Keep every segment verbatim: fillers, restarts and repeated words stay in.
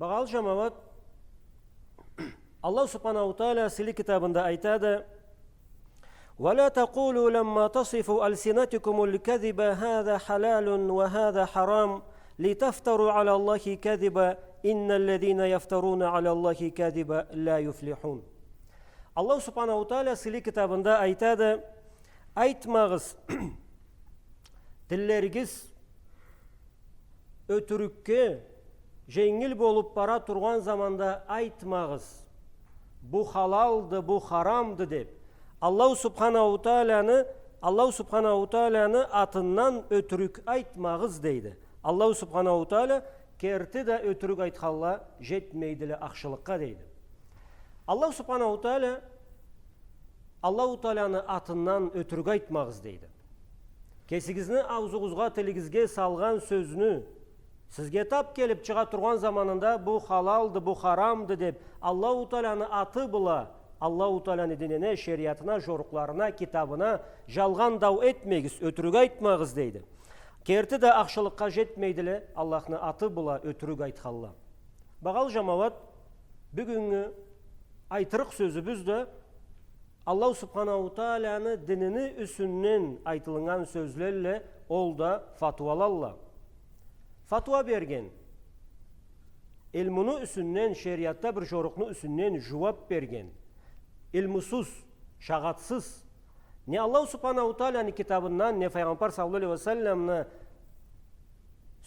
Багъалы джамауат, Аллаху Субханаху Тааля сыйлы китабында айтады: «ولا تقولوا لما تصف ألسنتكم الكذب هذا حلال وهذا حرام لتفتروا على الله الكذب إن الذين يفترون على الله الكذب لا يفلحون». Аллаху Субханаху Тааля сыйлы китабында айтады: «Айтмагъыз, тиллеригиз ётюрюкге дженгил болуп бара тургъан заманда айтмагъыз, бу халалды, бу харамды деп, Аллаху Субханаху Тааляны, Аллаху Субханаху Тааляны атындан ётюрюк айтмагъыз», — дейди. Аллаху Субханаху Тааля керти да ётюрюк айтханла джетмейдиле ахшылыкъгъа, дейди. Аллаху Субханаху Тааля Аллаху Тааляны атындан ётюрюк айтмагъыз, дейди. Кесигизни аузугъузгъа, тилигизге салгъан сёзню, сизге тап келип чыгъа тургъан заманында бу халалды, бу харамды деп, Аллаху Тааляны аты бла, Аллаху Тааляны динине, шериатына, джорукъларына, китабына джалгъан дау этмегиз, ётюрюк айтмагъыз, дейди. Керти да ахшылыкъгъа джетмейдиле Аллахны аты бла ётюрюк айтханла. Багъалы джамауат, бюгюннгю айтырыкъ сёзюбюз да Аллаху Субханаху Тааляны динини юсюнден айтылыннган сёзлелле, ол да фатуалалла. Фатуа берген, илмуну юсюнден, шериатда бир джорукъну юсюнден джууап берген, илмусуз, шагъатсыз, не Аллаху Субханаху Тааляны китабындан, не Файгъамбар саллаллаху алейхи ва салламны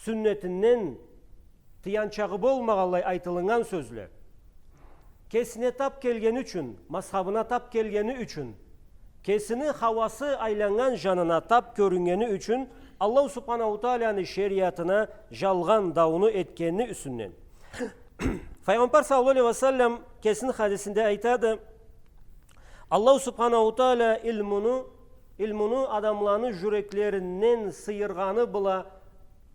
сюннетинден тыянчагъы болмагъанлай айтылыннган сёзле. Кесине тап келгени ючюн, мазхабына тап келгени ючюн, кесини хауасы айланнган жанына тап кёрюннгени ючюн Аллаху Субханаху Тааляны шериатына джалгъан дауну этгени юсюнден. Файгъамбар саллаллаху алейхи ва саллам кесини хадисинде айтады: Аллаху Субханаху Тааля илмуну, илмуну адамланы джюреклеринден сыйыргъаны бла,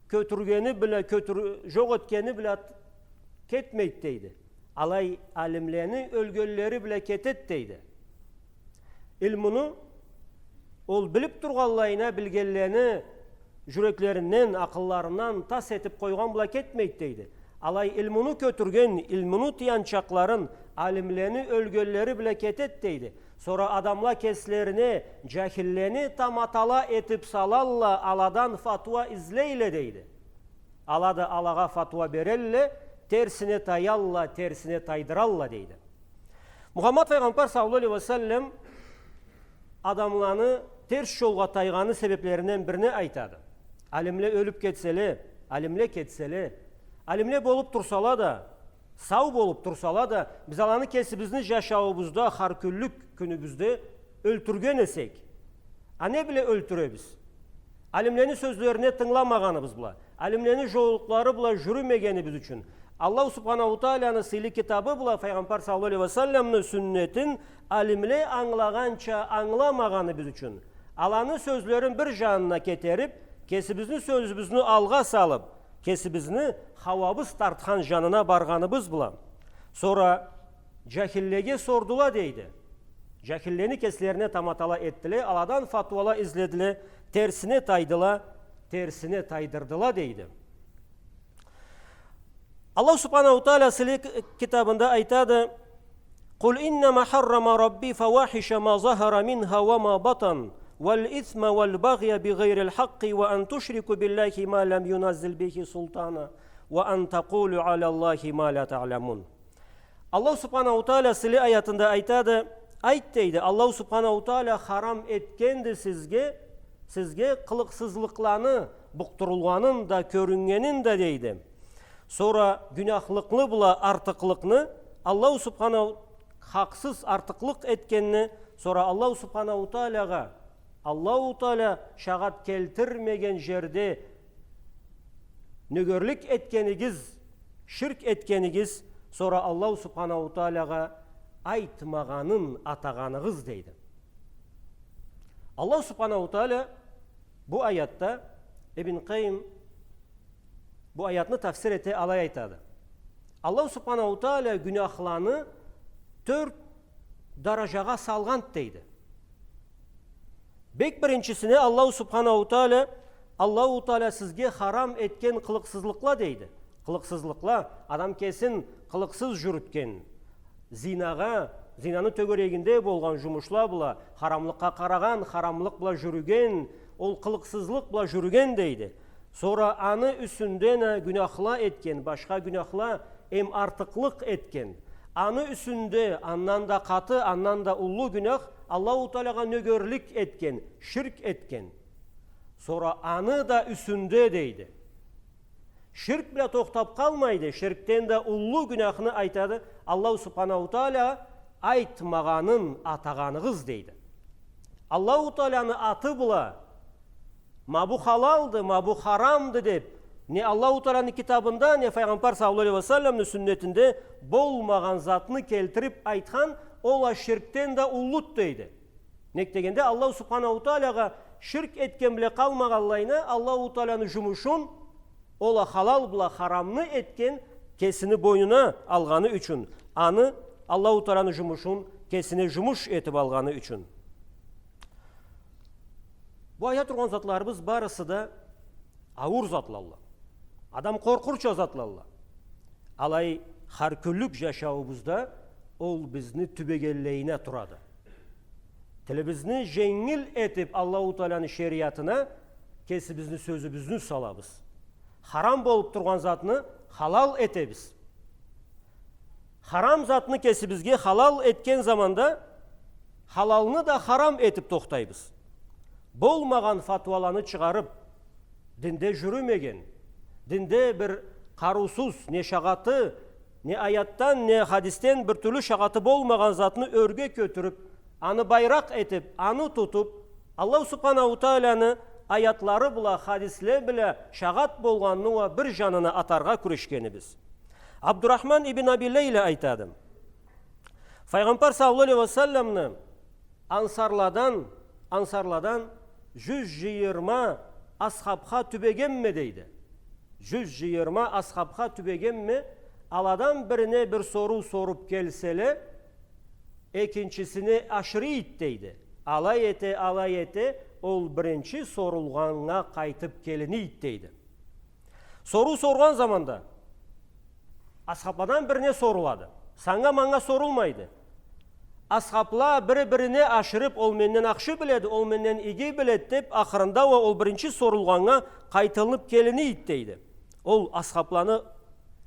кётюргени бла, кётюр-, джокъ этгени бла кетмейди, дейди. Алай алимлени ёлгенлери бла кетеди, дейди. Илмуну ол билип тургъанлайына билгенлени джюреклеринден, акъылларындан тас этип къойгъан бла кетмейди, дейди. Алай илмуну кётюрген, илмуну тыянчакъларын алимлени ёлгенлери бла кетеди, дейди. Сора адамла кеслерине джахиллени таматала этип салалла, аладан фатуа излейле, дейди. Ала да алагъа фатуа берелле, терсине таялла, терсине тайдыралла, дейди. Мухаммад Файгъамбар саллаллаху алейхи ва саллам адамланы терс джолгъа тайгъаны себеплеринден бирини айтады. Алимле ёлюп кетселе, алимле кетселе, алимле болуп турсала да, сау болуп турсала да, биз аланы кесибизни джашауубузда, хар кюнлюк кюнюбюзде ёлтюрген эсек, а не бла ёлтюребиз? Алимлени сёзлерине тынгыламагъаныбыз бла, алимлени джолукълары бла джюрюмегенибиз ючюн, Аллаху Субханаху Тааляны сыйлы китабы бла Файгъамбар саллаллаху алейхи ва салламны сюннетин алимле ангылагъанча ангыламагъаныбыз ючюн, аланы сёзлерин бир жанына кетерип, кесибизни сёзюбюзню алгъа салып, кесибизни хауабыз тартхан жанына баргъаныбыз бла. Сора джахиллеге сордула, дейди. Джахиллени кеслерине таматала этдиле, аладан фатуала изледиле, терсине тайдыла, терсине тайдырдыла, дейди. Аллаху Субханаху Тааля сыйлы китабында айтады: قل إنما حرم ربي الفواحش ما ظهر منها وما بطن والإثم والبغي بغير الحق وأن تشركوا بالله ما لم ينزل به سلطانا وأن تقولوا على الله ما لا تعلمون. Аллаху Субханаху Тааля сыйлы аятында айтады: «Айт, — дейди, — Аллаху Субханаху Тааля харам этгенди сизге, сизге къылыкъсызлыкъланы букъдурулгъанын да, кёрюннгенин да, — дейди. — Сора гюнахлыкъны бла артыкълыкъны, Аллаху Субханаху хакъсыз артыкълыкъ этгенни, сора Аллаху Субханаху Таалягъа Аллаху Таала шагъат келтирмеген жерде нёгерлик этгенигиз, ширк этгенигиз, сора Аллаху Субханаху Таалягъа айтмагъанын атагъаныгъыз», — дейди. Аллаху Субханаху Таала бу аятда, Ибн Къайим бу аятны тафсир эте алай айтады. Аллаху Субханаху Таала гюнахланы тёрт даражагъа салгъанды, дейди. Бек биринчисине Аллаху Субханаху Таала, Аллаху Таала сизге харам этген къылыкъсызлыкъла, дейди. Къылыкъсызлыкъла, адам кесин къылыкъсыз жюрютген, зинагъа, зинаны тёгерегинде болгъан жумушла бла, харамлыкъгъа къарагъан, харамлыкъ бла жюрюген, ол къылыкъсызлыкъ бла жюрюген дейди. Сора аны юсюнден а гюнахла этген, башха гюнахла, эм артыкълыкъ этген. Аны юсюнде андан да къаты, андан да уллу гюнах, Аллаху Таалагъа нёгерлик этген, ширк этген. Сора аны да юсюнде дейди. Ширк бла тохтап къалмайды, ширкден да уллу гюнахны айтады Аллаху Субханаху Таала, айтмагъанын атагъаныгъыз дейди. Аллаху Тааланы аты бла, ма бу халалды, ма бу харамды деп, не Аллаху Тааланы китабында, не Файгъамбар саллаллаху алейхи ва салламны сюннетинде болмагъан затны келтирип айтхан, ол а ширкден да уллуд дейди. Нек дегенде, Аллаху Субханаху Таалагъа ширк этген бла къалмагъанлайына, Аллаху Тааланы жумушун, ол а халал бла харамны этген, кесини бойнуна алгъаны ючюн, аны, Аллаху Тааланы жумушун кесине жумуш этип алгъаны ючюн. Бу айта тургъан затларыбыз барысы да ауур затлалла. Адам къоркъурча затлалла. Алай хар кюнлюк жашауубузда ол бизни тюбегенлейине турады. Тилибизни женгил этип Аллаху Тааланы шериатына кесибизни сёзюбюзню салабыз. Харам болуп тургъан затны халал этебиз. Харам затны кесибизге халал этген заманда, халалны да харам этип тохтайбыз. Болмагъан фатуаланы чыгъарып, динде жюрюмеген, динде бир къарыусуз, не шагъаты, не аятдан, не хадисден бир тюрлю шагъаты болмагъан затны ёрге кётюрюп, аны байракъ этип, аны тутуп, Аллаху Субханаху Тааланы аятлары бла, хадисле бла шагъат болгъанны уа бир жанына атаргъа кюрешгенибиз. Абдурахман ибн Аби Лейла айтады. Файгъамбар саллаллаху алейхи ва салламны ансарладан, ансарладан жюз жыйырма асхабха тюбегенме дейди. Жюз жыйырма асхабха тюбегенме, аладан бирине бир соруу соруп келселе, экинчисине ашырыйд дейди. Алай эте, алай эте, ол биринчи сорулгъаннга къайтып келинийд дейди. Соруу соргъан заманда асхабладан бирине сорулады. Санга, манга сорулмайды. Асхабла бири-бирине ашырып, ол менден ахшы биледи, ол менден иги биледи деп, ахырында уа ол биринчи сорулгъаннга къайтылынып келинийд дейди. Ол асхабланы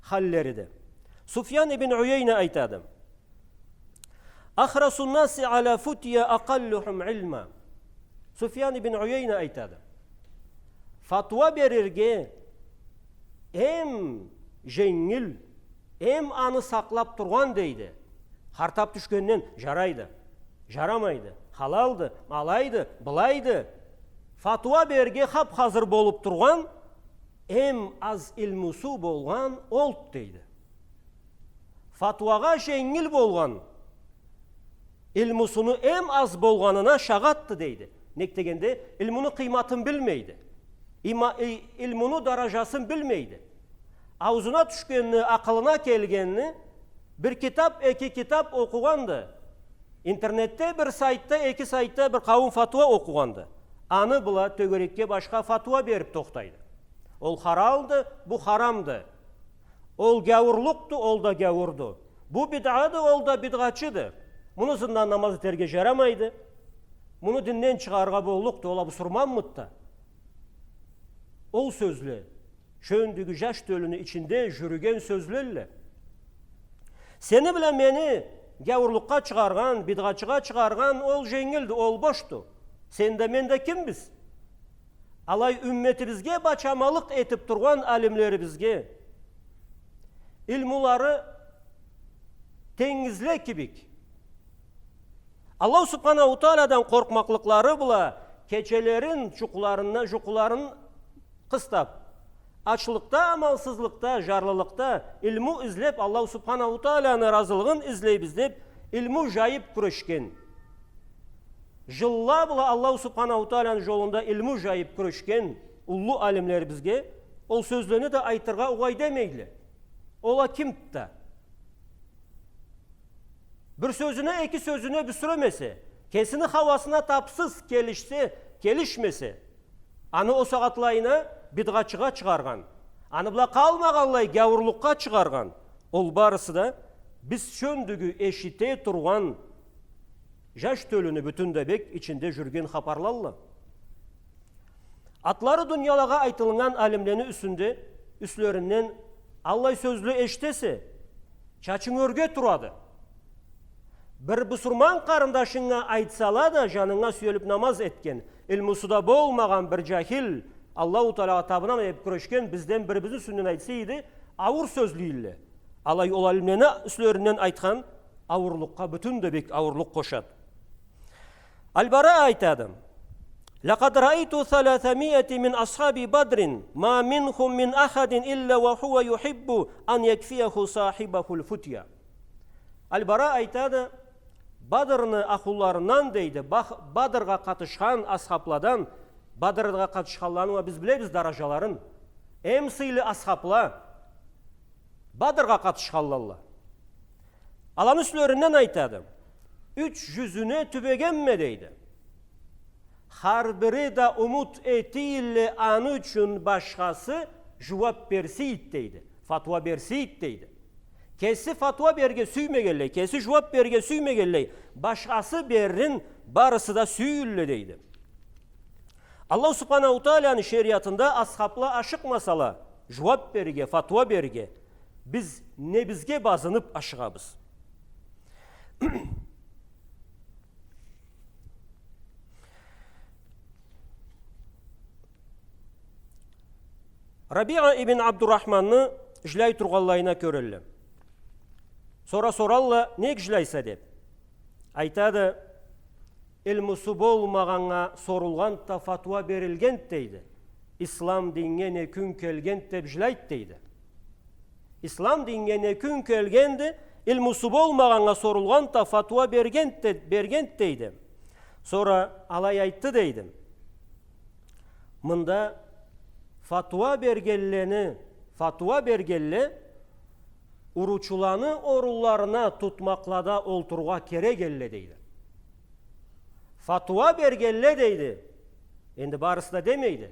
халлериди. Суфьян ибн Уяйна айтады. أحرص الناس على فتيا أقلهم علما. Суфьян ибн Уяйна айтады. Фатуа берирге эм женгил, эм аны сакълап тургъан дейди. Хар тап тюшгенден жарайды, жарамайды, халалды, алайды, былайды. Фатуа берирге хап-хазыр болуп тургъан, эм аз илмусу болгъан олд дейди. Фатуагъа женгил болгъан, илмусуну эм аз болгъанына шагъатды дейди. Нек дегенде, илмуну къыйматын билмейди. Има-, и-, илмуну даражасын билмейди. Аузуна тюшгенни, акъылына келгенни, бир китап, эки китап окъугъанды. Интернетде бир сайтда, эки сайтда бир къауум фатуа окъугъанды. Аны бла тёгерекге башха фатуа берип тохтайды. Ол халалды, бу харамды. Ол гяуурлукъду, ол да гяуурду. Бу бидъады, ол да бидъачыды. Муну ызындан намаз этерге жарамайды. Муну динден чыгъарыргъа боллукъду, ол а бусурманмыды да. Ол сёзле шёндюгю жаш тёлюню ичинде жюрюген сёзлелле. Сени бла мени гяуурлукъгъа чыгъаргъан, бидъачыгъа чыгъаргъан ол женгилди, ол бошду. Сен да, мен да кимбиз? Алай умметибизге бачамалыкъ этип тургъан алимлерибизге, илмулары тенгизле кибик, Аллаху Субханаху Тааладан къоркъмакълыкълары бла кечелерин жукъларына, жукъларын къыстап, ачлыкъда, амалсызлыкъда, жарлылыкъда илму излеп, Аллаху Субханаху Тааланы ыразылыгъын излейбиз деп, илму жайып кюрешген. Жылла бла Аллаху Субханаху Тааланы жолунда илму жайып кюрешген уллу алимлерибизге ол сёзлени да айтыргъа угъай демейле. Ол а кимди да. Бир сёзюне, эки сёзюне бюсюремесе, кесини хауасына тапсыз келишсе, келишмесе, аны ол сагъатлайына бидъачыгъа чыгъаргъан, Аны бла къалмагъанлай гяуурлукъгъа чыгъаргъан. Ол барысы да биз шёндюгю эшите тургъан жаш тёлюню бютюн да бек ичинде жюрген хапарлалла. Атлары дуниялагъа айтылыннган алимлени юсюнде, юслеринден аллай сёзле эшитесе, чачынг ёрге турады. Бир бусурман къарындашынга айтсала да, жанынга сюелип намаз этген, илмусу да болмагъан бир жахил, Аллаху Таалагъа табынама деп кюрешген, бизден бирибизни юсюнден айтса эди, ауур сёзлейдиле. Алай ол алимлени юслеринден айтхан ауурлукъгъа бютюн да бек ауурлукъ къошады. Аль-Бара айтады: «لقد رأيت ثلاثمائة من أصحاب بدر، ما منهم من أحد إلا وهو يحب أن يكفيه صاحبه الفتية». Аль-Бара айтады, Бадрны ахлуларындан, дейди, Бах-, Бадргъа къатышхан асхабладан, Бадргъа къатышханланы уа биз билебиз даражаларын. Эм сыйлы асхабла Бадргъа къатышханлалла. Аланы юслеринден айтады: «Юч жюзюне тюбегенме», — дейди. «Хар бири да умут этийле аны ючюн башхасы жууап берсейд», — дейди. «Фатуа берсейд», — дейди. Кеси фатуа берирге сюймегенлей, кеси жууап берирге сюймегенлей, башхасы беририн барысы да сюйюлле, дейди. Аллаху Субханаху Тааланы шериатында асхабла ашыкъмасала жууап берирге, фатуа берирге, биз не бизге базынып ашыгъабыз? Рабиа ибн Абдурахманны жиляй тургъанлайына кёрелле. Сора соралла: «Нек жиляйса?» — деп. Айтады: «Илмусу болмагъаннга сорулгъанд да, фатуа берилгенд, — дейди. — Ислам диннге не кюн келгенд деп жиляйд», — дейди. «Ислам диннге не кюн келгенди, илмусу болмагъаннга сорулгъанд да, фатуа бергенд де, бергенд», — дейди. Сора алай айтды, дейди: «Мында фатуа бергенлени, фатуа бергенле уручуланы орунларына, тутмакълада олтурургъа керек элле», — дейди. «Фатуа бергенле», — дейди. Энди барысы да демейди.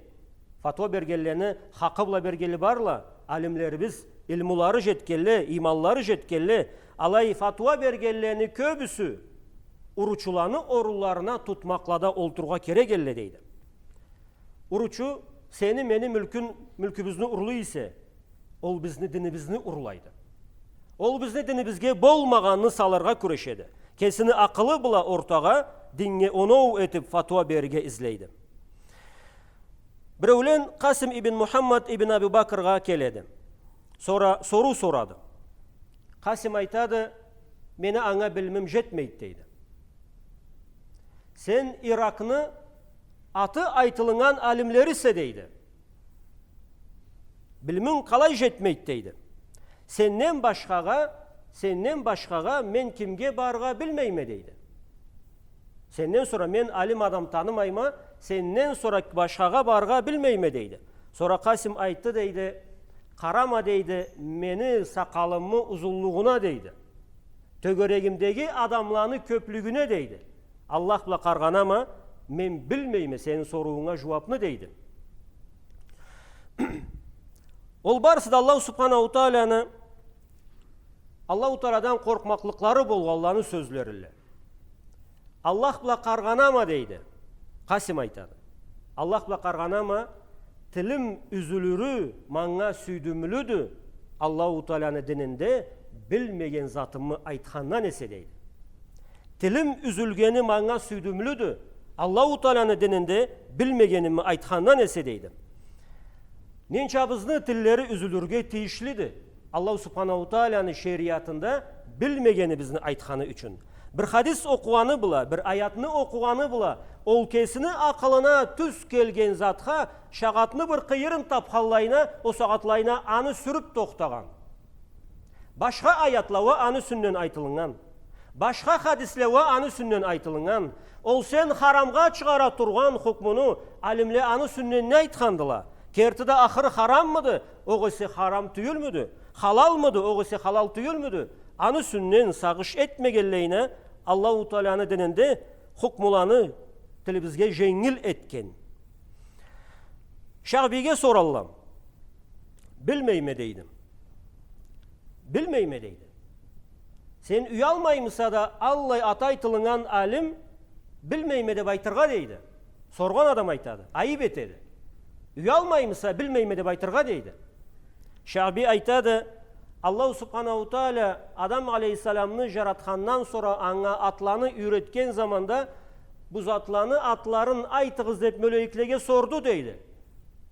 Фатуа бергенлени хакъы бла бергенли барла, алимлерибиз, илмулары жетгенле, иманлары жетгенле, алай фатуа бергенлени кёбюсю уручуланы орунларына, тутмакълада олтурургъа керек элле, дейди. Уручу сени, мени мюлкюн, мюлкюбюзню урлай эсе, ол бизни динибизни урлайды. Ол бизни динибизге болмагъанны салыргъа кюрешеди. Кесини акъылы бла ортагъа диннге оноу этип фатуа берирге излейди». Биреулен Къасим ибн Мухаммад ибн Аби Бакргъа келеди. Сора соруу сорады. Къасим айтады: «Мени анга билимим жетмейди», — дейди. «Сен Иракны аты айтылыннган алимлерисе, — дейди. — Билиминг къалай жетмейди?» — дейди. «Сенден башхагъа, сенден башхагъа мен кимге барыргъа билмейме», — дейди. «Сенден сора мен алим адам танымайма, сенден сора башхагъа барыргъа билмейме», — дейди. Сора Къасим айтды, дейди: «Къарама, — дейди, — мени сакъалымы узунлугъуна, — дейди, — тёгерегимдеги адамланы кёплюгюне, — дейди. — Аллах бла къаргъанама, мен билмейме сени соруунга жууапны», — дейди. Ол барысы да Аллаху Субханаху Тааланы, Аллаху Тааладан къоркъмакълыкълары болгъанланы сёзлериле. «Аллах бла къаргъанама, — дейди, Къасим айтады, — Аллах бла къаргъанама, тилим юзюлюрю манга сюйдюмлюдю Аллаху Тааланы дининде билмеген затымы айтхандан эсе, — дейди. — Тилим юзюлгени манга сюйдюмлюдю Аллаху Тааланы дининде билмегеними айтхандан эсе», — дейди. Ненчабызны тиллери юзюлюрге тийишлиди Аллаху Субханаху Тааланы шериатында билмегенибизни айтханы ючюн? Бир хадис окъугъаны бла, бир аятны окъугъаны бла, ол кесини акъылына тюз келген затха шагъатны бир къыйырын тапханлайына, ол сагъатлайына аны сюрюп тохтагъан. Башха аятла уа аны юсюнден айтылыннган. Башха хадисле уа аны юсюнден айтылыннган. Ол сен харамгъа чыгъара тургъан хукмуну алимле аны юсюнден не айтхандыла? Керти да ахыры хараммыды, огъесе харам тюйюлмюдю? Халалмыды, огъесе халал тюйюлмюдю? Аны юсюнден сагъыш этмегенлейине Аллаху Тааланы дининде хукмуланы тилибизге женгил этген. Шагъбийге соралла. Билмейме, дейди. Билмейме, дейди. Сен уялмаймыса да, аллай аты айтылыннган алим, билмейме деп айтыргъа, дейди. Соргъан адам айтады, айып этеди. Уялмаймыса, билмейме деп айтыргъа, дейди. Шаъби айтады, Аллаху субханаху тааля Адам алейхиссаламны жаратхандан сора анга атланы юйретген заманда, бу затланы атларын айтыгъыз деп мёлейиклеге сорду, дейди.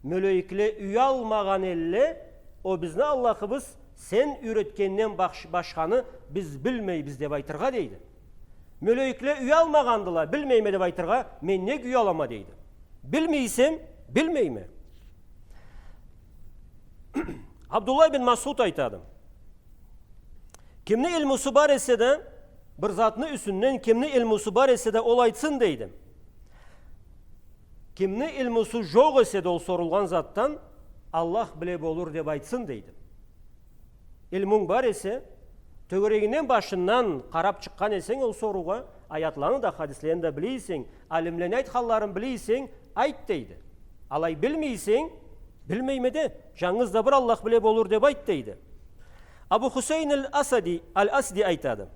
Мёлейикле уялмагъан элле, о бизни Аллахыбыз, сен юйретгенден баш-, башханы биз билмейбиз деп айтыргъа, дейди. Мёлейикле уялмагъандыла, билмейме деп айтыргъа, мен нек уялама, дейди. Билмейсем, билмейме. Абдуллах бин Масъуд айтады. Кимни илмусу бар эсе да, бир затны юсюнден кимни илмусу бар эсе да, ол айтсын, дейди. Кимни илмусу жокъ эсе да ол сорулгъан затдан, Аллах биле болур деп айтсын, дейди. Илмунг бар эсе, тёгерегинден башындан къарап чыкъгъан эсенг ол соруугъа, аятланы да, хадислени да биле эсенг, алимлени айтханларын биле эсенг, айт, дейди. Алай билмей эсенг, билмейме де, жангыз да бир Аллах биле болур деп айт, дейди. Абу Хусейн аль-Асади, аль-Асди айтады.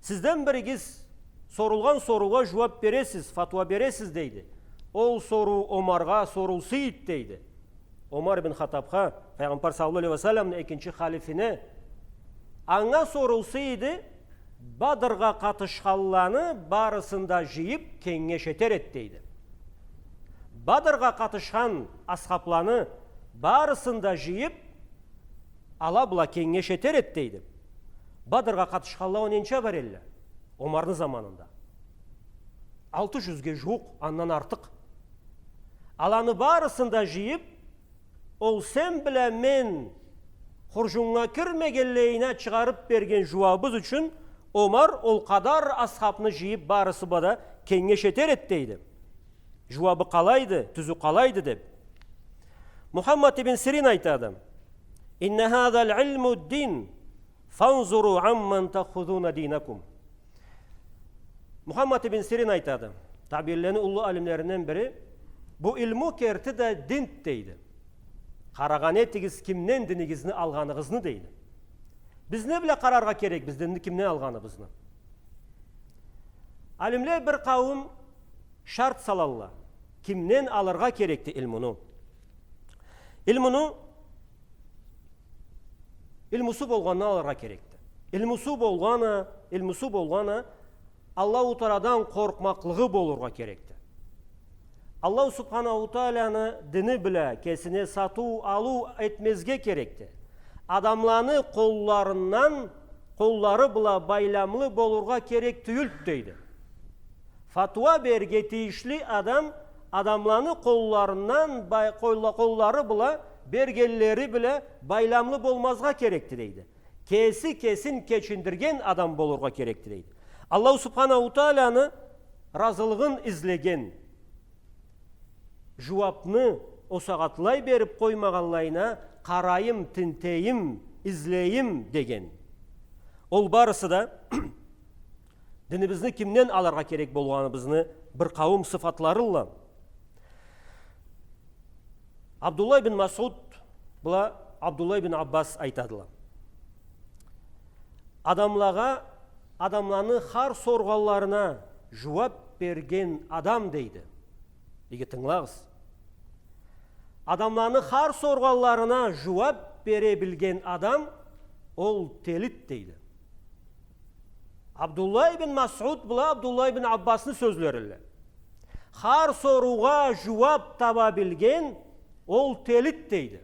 Сизден биригиз сорулгъан соруугъа жууап бересиз, фатуа бересиз, дейди. Ол соруу Омаргъа сорулса эди, дейди. Омар бин Хаттабха, Файгъамбар саллаллаху алейхи ва салламны экинчи халифине, анга сорулса эди, Бадргъа къатышханланы барысын да жыйып, кенгеш этер эди, дейди. Бадргъа къатышхан асхабланы барысын да жыйып, ала бла кенгеш этер эди, дейди. Бадргъа къатышханла о ненча бар элле? Омарны заманында алты жюзге жууукъ, андан артыкъ. Аланы барысын да жыйып, ол сен бла мен хуржуннга кирмегенлейине чыгъарып берген жууабыбыз ючюн Омар ол къадар асхабны жыйып, барысы бла да кенгеш этер эди, дейди. Жууабы къалайды, тюзю къалайды деп. Мухаммад ибн Сирин айтады: «Инна хаза аль-илму дин, фанзуру амман тахузуна динакум». Мухаммад ибн Сирин айтады, табиинлени уллу алимлеринден бири, бу илму керти да динди, дейди. Къарагъан этигиз, кимден динигизни алгъаныгъызны, дейди. Биз не бла къараргъа керекбиз динни кимден алгъаныбызны? Алимле бир къауум шарт салалла, кимден алыргъа керекди илмуну. Илмуну илмусу болгъандан алыргъа керекди. Илмусу болгъаны, илмусу болгъаны Аллаху Тааладан къоркъмакълыгъы болургъа керекди. Аллаху Субханаху Тааланы дини бла кесине сатыу-алыу этмезге керекди. Адамланы къолларындан, къоллары бла байламлы болургъа керек тюйюлдю, дейди. Фатуа берирге тийишли адам адамланы къолларындан бай-, къолла-, къоллары бла, бергенлери бла байламлы болмазгъа керекди, дейди. Кеси кесин кечиндирген адам болургъа керекди, дейди. Аллаху Субханаху Тааланы ыразылыгъын излеген, жууапны о сагъатлай берип къоймагъанлайына къарайым, тинтейим, излейим деген. Ол барысы да динибизни кимден алыргъа керек болгъаныбызны бир къауум сыфатларылла. Абдуллах ибн Масъуд бла Абдуллах ибн Аббас айтадыла. Адамлагъа, адамланы хар соргъанларына жууап берген адам, дейди. Иги тынгылагъыз. Адамланы хар соргъанларына жууап бере билген адам, ол телид, дейди. Абдуллах ибн Масъуд бла Абдуллах ибн Аббасны сёзлериле. Хар соруугъа жууап таба билген, ол телид, дейди.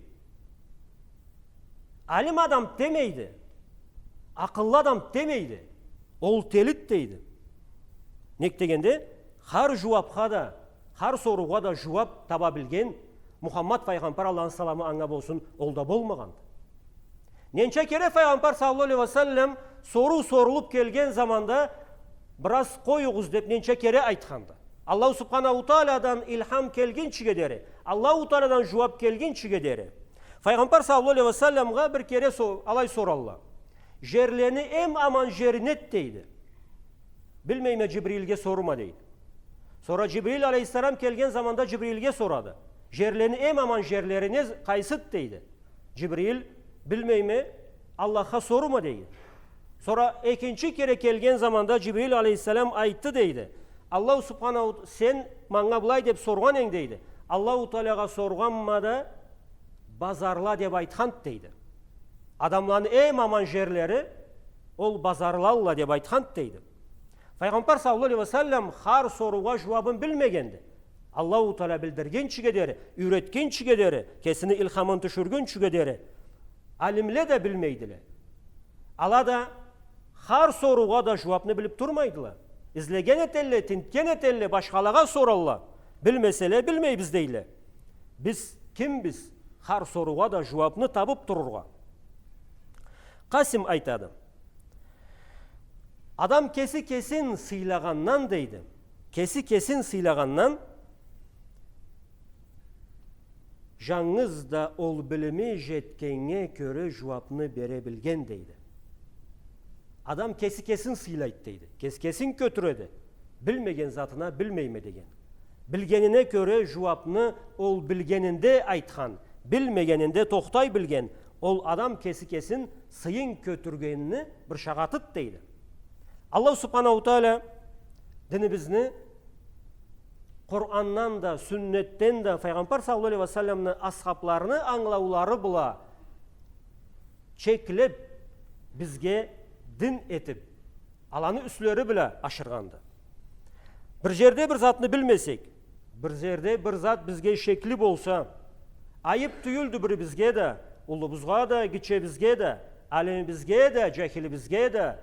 Алим адам демейди, акъыллы адам демейди, ол телид, дейди. Нек дегенде, хар жууапха да, хар соруугъа да жууап таба билген Мухаммад файгъамбар, Аллахны саламы анга болсун, ол да болмагъанды. Ненча кере файгъамбар саллаллаху алейхи ва саллам соруу сорулуп келген заманда, бираз къоюгъуз деп ненча кере айтханды. Аллаху Субханаху Тааладан илхам келгинчиге дери, Аллаху Тааладан жууап келгинчиге дери. Файгъамбар саллаллаху алейхи ва салламгъа бир кере со-, алай соралла. Жерлени эм аман жери нед, дейди. Билмейме, Жибрилге сорума, дейди. Сора Жибрил алейхиссалам келген заманда Жибрилге сорады. Жерлени эм аман жерлери не, къайсыды, дейди. Жибрил, билмейме, Аллахха сорума, дейди. Сора экинчи кере келген заманда Жибрил алейхиссалам айтды, дейди. Аллаху субханаху, сен манга былай деп соргъан эдинг, дейди. Аллаху Таалагъа соргъанма да, базарла деп айтханды, дейди. Адамланы эм аман жерлери ол базарлалла деп айтханды, дейди. Файгъамбар саллаллаху алейхи ва саллам хар соруугъа жууабын билмегенди. Аллаху Таала билдиргинчиге дери, юйретгинчиге дери, кесини илхамын тюшюргюнчюге дери, алимле да билмейдиле. Ала да хар соруугъа да жууапны билип турмайдыла. Излеген этелле, тинтген этелле, башхалагъа соралла. Билмеселе, билмейбиз дейле. Биз кимбиз? Хар соруугъа да жууапны табып турургъа. Къасим айтады. Адам кеси кесин сыйлагъандан, дейди. Кеси кесин сыйлагъандан, жангыз да ол билими жетгеннге кёре жууапны бере билген, дейди. Адам кеси кесин сыйлайды, дейди. Кеси кесин кётюреди. Билмеген затына билмейме деген. Билгенине кёре жууапны ол билгенинде айтхан, билмегенинде тохтай билген, ол адам кеси кесин сыйын кётюргенини бир шагъатыды, дейди. Аллаху субханаху таала динибизни Къурандан да, сюннетден да, Файгъамбар саллаллаху алейхи ва салламны асхабларыны ангылаулары бла чеклеп, бизге дин этип, аланы юслери бла ашыргъанды. Бир жерде бир затны билмесек, бир жерде бир зат бизге шекли болса, айып тюйюлдю бирибизге да, уллубузгъа да, гитчебизге да, алимибизге да, жахилибизге да,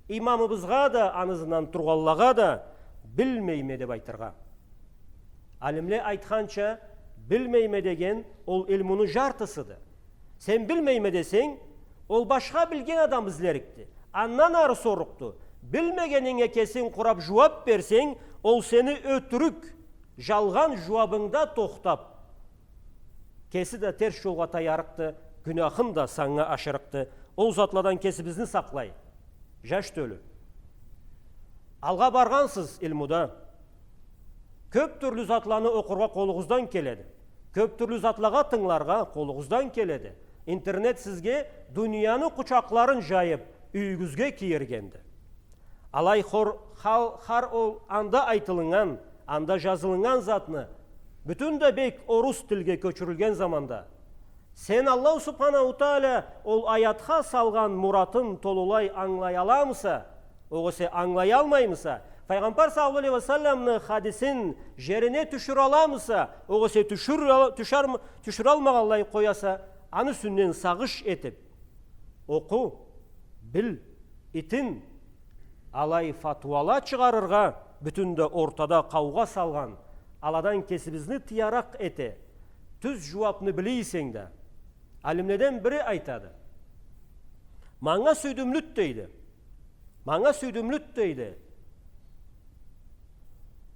имамыбызгъа да, аны ызындан тургъанлагъа да, билмейме деп айтыргъа. Алимле айтханча, билмейме деген ол илмуну жартысыды. Сен билмейме десенг, ол башха билген адам излерикди. Андан ары сорукъду. Билмегенинге кесинг къурап жууап берсенг, ол сени ётюрюк, жалгъан жууабынгда тохтап, кеси да терс жолгъа таярыкъды, гюнахын да санга ашырыкъды. Ол затладан кесибизни сакълайыкъ. Жаш тёлю. Алгъа баргъансыз илмуда. Кёп тюрлю затланы окъургъа къолугъуздан келеди. Кёп тюрлю затлагъа тынгыларгъа къолугъуздан келеди. Интернет сизге дунияны къучакъларын жайып, юйюгюзге кийиргенди. Алай хор-, хал-, хар ол анда айтылыннган, анда жазылыннган затны бютюн да бек орус тилге кёчюрюлген заманда, сен Аллаху субханаху таала ол аятха салгъан муратын толулай ангылай аламыса, огъесе ангылай алмаймыса, Файгъамбар саллаллаху алейхи ва салламны хадисин жерине тюшюр аламыса, огъесе тюшюр ал-, тюшюр-, тюшюр алмагъанлай къояса, аны юсюнден сагъыш этип, окъу, бил, итин, алай фатуала чыгъарыргъа, бютюн да ортада къаугъа салгъан, аладан кесибизни тыяракъ эте. Тюз жууапны биле эсенг да, алимледен бири айтады. Манга сюйдюмлюд дейди. Манга сюйдюмлюд дейди.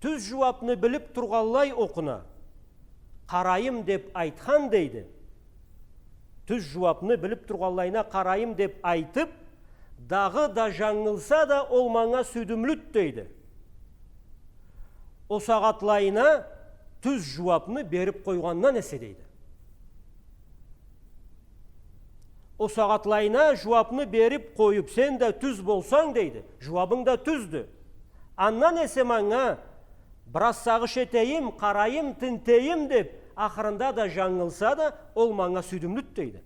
Тюз жууапны билип тургъанлай окъуна, къарайым деп айтхан дейди. Тюз жууапны билип тургъанлайына къарайым деп айтып, дагъыда жангылса да, ол манга сюйдюмлюд дейди. Ол сагъатлайына тюз жууапны берип къойгъандан эсе дейди. Ол сагъатлайына жууапны берип къоюп, сен да тюз болсанг дейди, жууабынг да тюздю. Андан эсе манга бир аз сагъыш этейим, къарайым, тинтейим деп, ахырында да жангылса да, ол манга сюйдюмлюд дейди.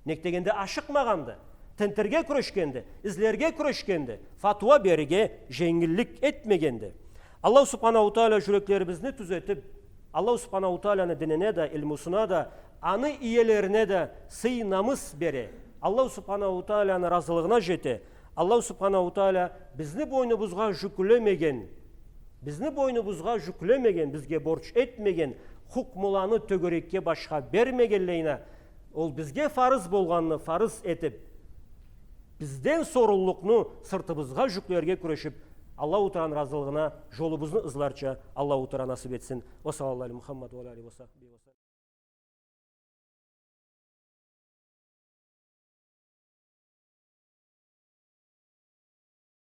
Нек дегенде ашыкъмагъанды, тинтирге кюрешгенди, излерге кюрешгенди, фатуа берирге женгиллик этмегенди. Аллаху субханаху таала жюреклерибизни тюзетип, Аллаху субханаху тааланы динине да, илмусуна да, аны иелерине да сый-намыс бере. Аллаху субханаху тааланы ыразылыгъына жете. Аллаху субханаху таала бизни бойнубузгъа жюклемеген, бизни бойнубузгъа жюклемеген, бизге борч этмеген хукмуланы тёгерекге башха бермегенлейине, ол бизге фарыз болгъанны фарыз этип, бизден соруллукъну сыртыбызгъа жюклерге кюрешип, Аллаху тааланы ыразылыгъына жолубузну ызларча Аллаху таала насып этсин. Ва саллаллаху аля Мухаммад ва аля алихи ва сахбихи ва саллам.